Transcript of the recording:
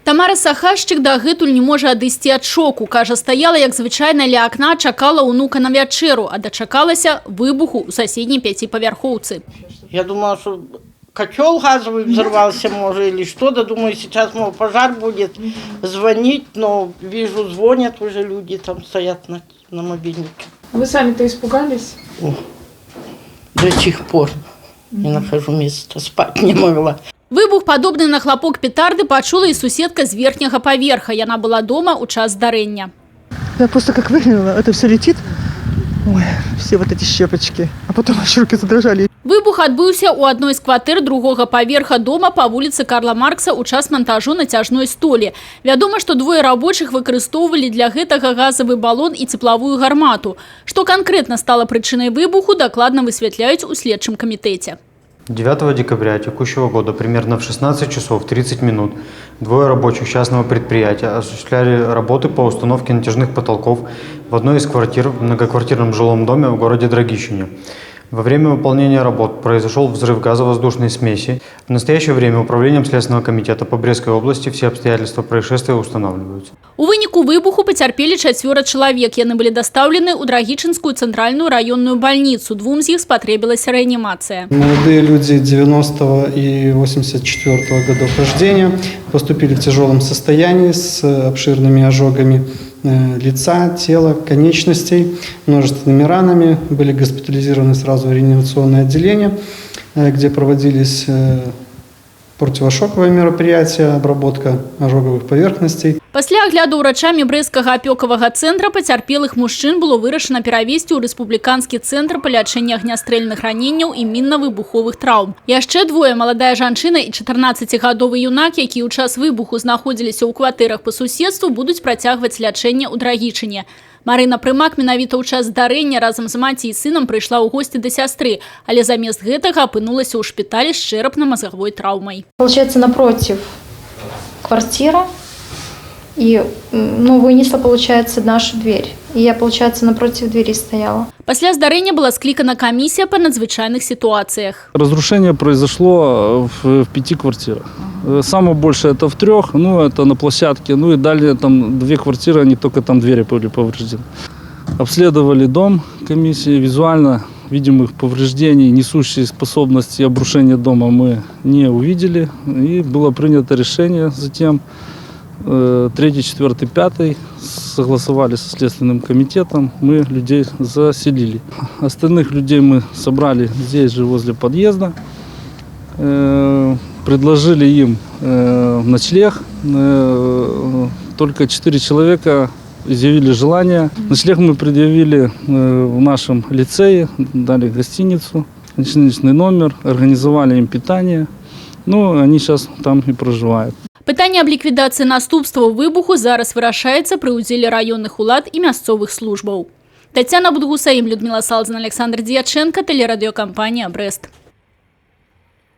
Тамара Сахашчык дагэтуль не можа адысці ад шоку. Кажа, стаяла, як звычайна, ля акна, чакала ўнука на вячэру, а дачакалася выбуху ў суседняй пяціпавярхоўцы. Я думала, что котел газовый взорвался, может, или что-то. Думаю, сейчас, может, пожар будет, звонить, но вижу, звонят уже люди, там стоят на мобильнике. Вы сами-то испугались? О, до сих пор не нахожу места, спать не могла. Выбух, падобны на хлапок петарды, пачула і суседка з верхняга паверха. Яна была дома ў час здарэння. Я просто как выглянула, это все летит. Ой, все вот эти щепочки. А потом аж руки задрожали. Выбух адбыўся ў адной з кватэр другога паверха дома па вуліцы Карла Маркса ў час мантажу нацяжной столі. Вядома, што двое рабочых выкарыстоўвалі для гэтага газавы балон і цеплавую гармату. Што канкрэтна стала прычынай выбуху, дакладна высвятляюць у следчым камітэце. 9 декабря текущего года примерно в 16 часов 30 минут двое рабочих частного предприятия осуществляли работы по установке натяжных потолков в одной из квартир в многоквартирном жилом доме в городе Дрогичине. Во время выполнения работ произошел взрыв газовоздушной смеси. В настоящее время Управлением Следственного комитета по Брестской области все обстоятельства происшествия устанавливаются. У выніку выбуху пацярпелі чацвёра чалавек. Яны былі дастаўлены ў Драгічынскую цэнтральную раённую бальніцу. Двум з іх спатрэбілася рэанімацыя. Молодые люди 90 и 84 годов рождения поступили в тяжелом состоянии с обширными ожогами лица, тела, конечностей, множественными ранами. Были госпитализированы сразу в реанимационное отделение, где проводились противошоковые мероприятия, обработка ожоговых поверхностей. Пасля агляду ўрачамі Брэсцкага апёкавага цэнтра пацярпелых мужчын было вырашана перавесці ў рэспубліканскі цэнтр па лячэнні агнястрэльных раненняў і мінна-выбуховых траўм. Яшчэ двое, маладая жанчына і 14-гадовы юнак, якія ў час выбуху знаходзіліся ў кватэрах па суседству, будуць працягваць лячэнне ў Драгічыне. Марына Прымак менавіта ў час здарэння разам з маці і сынам прыйшла ў госці да сястры, але замест гэтага апынулася ў шпіталі з чэрапна-мазгавой траўмай. Получается, напротив квартира, и ну, вынесла, получается, нашу дверь. И я, получается, напротив двери стояла. Пасля здарэння была склікана камісія па надзвычайных сітуацыях. Разрушение произошло в пяти квартирах. Самое большее — это в трех, ну, это на площадке, ну и далее там две квартиры, они только там двери были повреждены. Обследовали дом комиссии, визуально видимых повреждений, несущей способности обрушения дома мы не увидели. И было принято решение затем, третий, четвертый, пятый, согласовали со Следственным комитетом, мы людей заселили. Остальных людей мы собрали здесь же, возле подъезда, предложили им ночлег. Только четыре человека изъявили желание. Ночлег мы предъявили в нашем лицее, дали гостиницу, гостиничный номер, организовали им питание. Ну, они сейчас там и проживают. Пытанне аб ліквідацыі наступстваў выбуху зараз вырашаецца пры ўдзеле раённых улад і мясцовых службаў. Тацяна Будгусаім, Людміла Салзан, Аляксандр Дьяченко, тэлерадыёкампанія «Брэст».